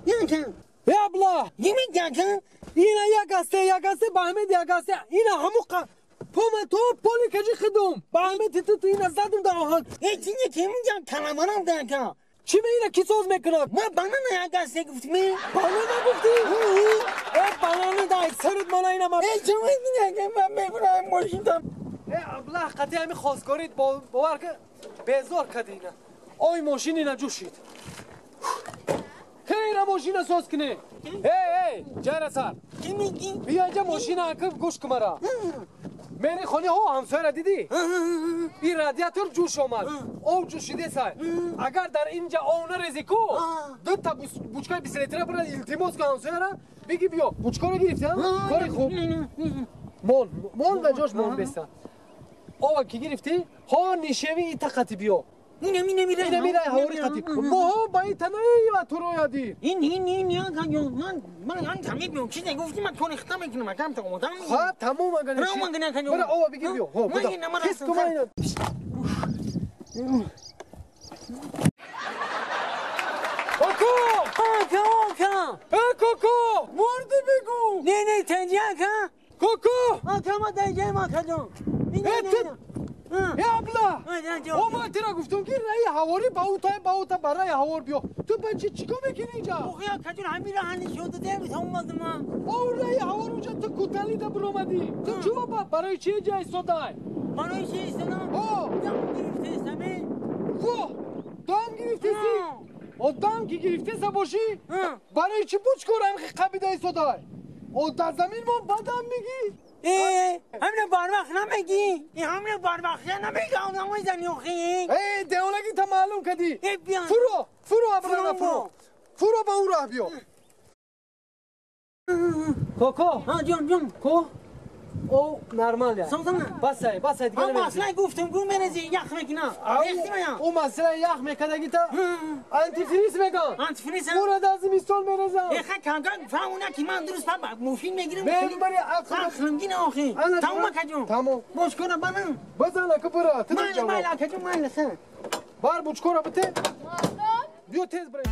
эй абла ина як асте ба ҳамед як асте ина ҳаму пома то поли кажи хидум ба ҳамед ту ина задум дар оҳан эй чине кемунҷа талабанам дака чӣ ме ина ки соз мекунад ма банана як асте гуфтим банана гуфтӣ э банана дай сарит мана ина ма эй чӣ ман мебурам мошинтам э аблаҳ қати ҳами хостгорит бовар ки безор кади ина ой мошин ина ҷӯшид хейра мошина соз кунӣ эй эй ҷайра сар бия инҷа мошина акиб гӯш ку мара мери хони ҳо ҳамсояра дидӣ ин радиатор ҷӯш омад об ҷӯшидесай агар дар инҷа об нарезӣ ку дута бучкаи бислитра бира илтимос ку ҳамсояра биги биё бучкаро гирифти кори хуб мон мон ба ҷош мон беса ова ки гирифтӣ ҳо нишеви ита қати биё ина мира ҳавори қати моҳо ба ин танаи ва туро яди ин ин ин ман ман тамид меом чизе гуфти ман кори хита мекунам акам та одам ха тамом агар бира ова бигир биё ҳо буда ҳис кун ман ина Коко! Ака, ака! Э, Коко! Мурди бигӯ! Не, не, тенҷи ака! Коко! Ака, ма даҷаем ака ҷон! Э, ту Э, абла! О, ман тира гуфтам ки раи ҳаворӣ ба ӯ та ба ӯ та ба раи ҳавор биё. Ту ба чи чикор мекунӣ инҷа? Охи ака ҷон, ҳамин раҳани шуда дем омадам. О, раи ҳавор уҷа ту куталида биромадӣ. Ту чува барои чи инҷа истодай? Барои чи истодам? О! Дам гирифтесам. Во! Дам гирифтеси? О, дам ки гирифтеса бошӣ? Барои чи бучкор ҳамихи қабида истодай? О, дар замин мо бадам мегӣ? ҳамина барвақт намегӣ? Ҳамина барвақт намегӣ, намезани охи? Э, девонагӣ та маълум кардӣ. Фуро, фуро, абрана фуро. Фуро ба ӯ раҳ биё. Коко. Ҳа, ҷон, ҷон. Ко? О, нормал я. Басай, басай, дигар намерезӣ. Масъалаи гуфтам, гу мерезӣ, ях мекунам. О, масъалаи ях мекардагӣ та антифриз меган. Антифриз? Ӯра дар зимистон мерезам. Э, канга фаҳмона ки ман дуруст па мошин мегирам. Мебари ақлимгин охи. Тамом ака ҷон. Тамом. Бочкора банам. Бизан ака бира. Майли, майли ака ҷон, майли ха. Бар бучкора бите. Биё тез бира.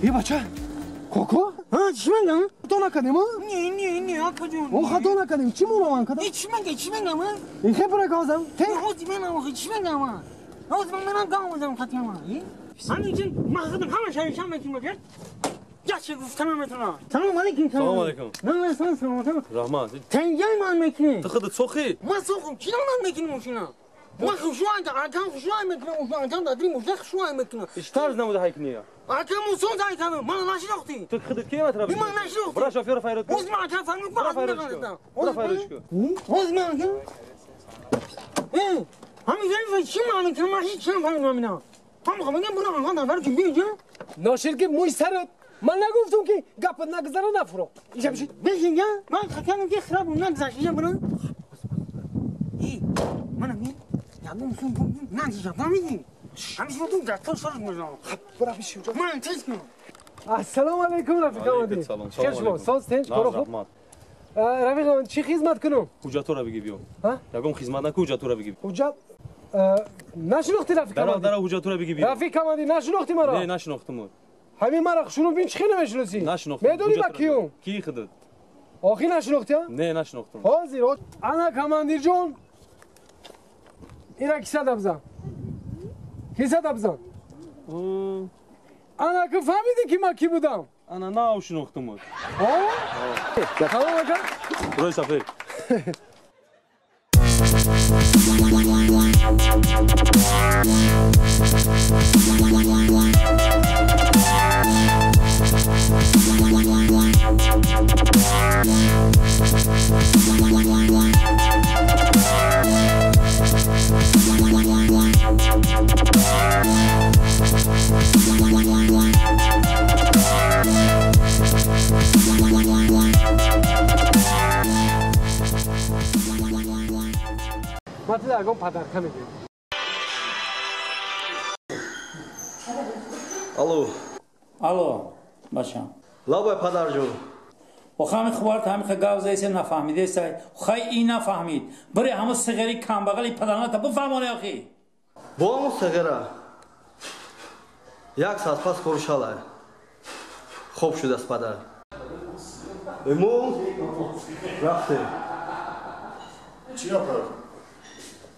Е, бача, Коко? Ҳа, чӣ мегам? Хато накардем, а? Не, не, не, ака ҷон. О, хато накардем. Чӣ муроман кардам? Э, чӣ мега, чӣ мегам, а? Э, хе бира газам. Те? Ҳозир менам, охи, чӣ мегам, а? Ҳозир ман менам гам мезанам хатиам, а? Ҳамин ҷин ман худам ҳама шаришам мекунам, агар яче гуфта наметавонам. Салом алейкум. Салом алейкум. Ман салом, салом. Раҳмат. Тенҷаи ман мекунӣ? Ту худат сохӣ? Ман сохам. Чӣ ман мекунӣ мошина? Ман хушуан, акам хушуан мекунам, акам дар дили мошина хушуан мекунам. Иш тарз намуда ҳайкунӣ? Акам мусон зайкам, ман нашинохтӣ. Ту худат ки матра? Ман нашинохтӣ. Бира шофёра файрод кун. Оз ман акам фармуд, Бира файрод кун. Бира файрод кун. Оз ман акам. Э, ҳамин ҷо чӣ ман мекунам? Ман ҳеҷ чиз нафаҳмидам ина. Ман мехоҳам бигам бира акам дар ки биё. Ношир ки мӯи сарат. Ман нагуфтам ки гапат нагузара нафуро. Инҷа бишин. Бишин я. Ман хатам ки хираб нагузашт. Инҷа бира. Э, манам ин. Ягон сум нагузашт. Фаҳмидӣ? ҳамин ту дар сарат мезанам. Бира бишин. Ман тез кун. Ассалому алайкум рафиқ амадӣ. Салом. Хел шумо? Соз тинч, коро хуб? Рафиқ амадӣ, чӣ хизмат кунам? Ҳуҷҷатҳоро бигӣ биё. Ҳа? Ягон хизмат накун, ҳуҷҷатҳоро бигӣ. Ҳуҷҷат нашинохтӣ рафиқ амадӣ? Дарав, ҳуҷҷатҳоро бигӣ биё. Рафиқ амадӣ, нашинохтӣ маро? Не, нашинохтам. ҳамин маро шурӯъ бин чӣ хеле мешиносӣ? Нашинохтам. Медонӣ ба киюм? Кӣ худат? Охи нашинохтӣ? Не, нашинохтам. Ҳозир, ана командирҷон. Ира кисада бизан. Кисада бизан. Ана ки фаҳмидӣ ки ман кӣ будам? Ана нав шинохтам. Ҳо? Тамом ака? Рӯи сафед. Ман тида ягон падарка медиҳам. Алло. Алло, бачам. Лабай падарҷон. Охами хубарт ҳамиха гав заисе нафаҳмидесай. Хай и нафаҳмид. Бире ҳамо сиғери камбағали паданата бифаҳмоне охи. Бо ҳамо сиғера. Як соат пас корушалай. Хоб шудааст падар. Мо рафтем. Чӣ гап?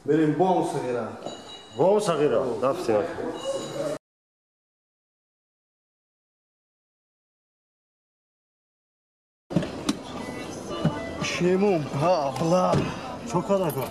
Мерем бо ҳамо сиғера. Бо ҳамо сағира. Рафтем. Шемум, ха, бла. Чо кард ака?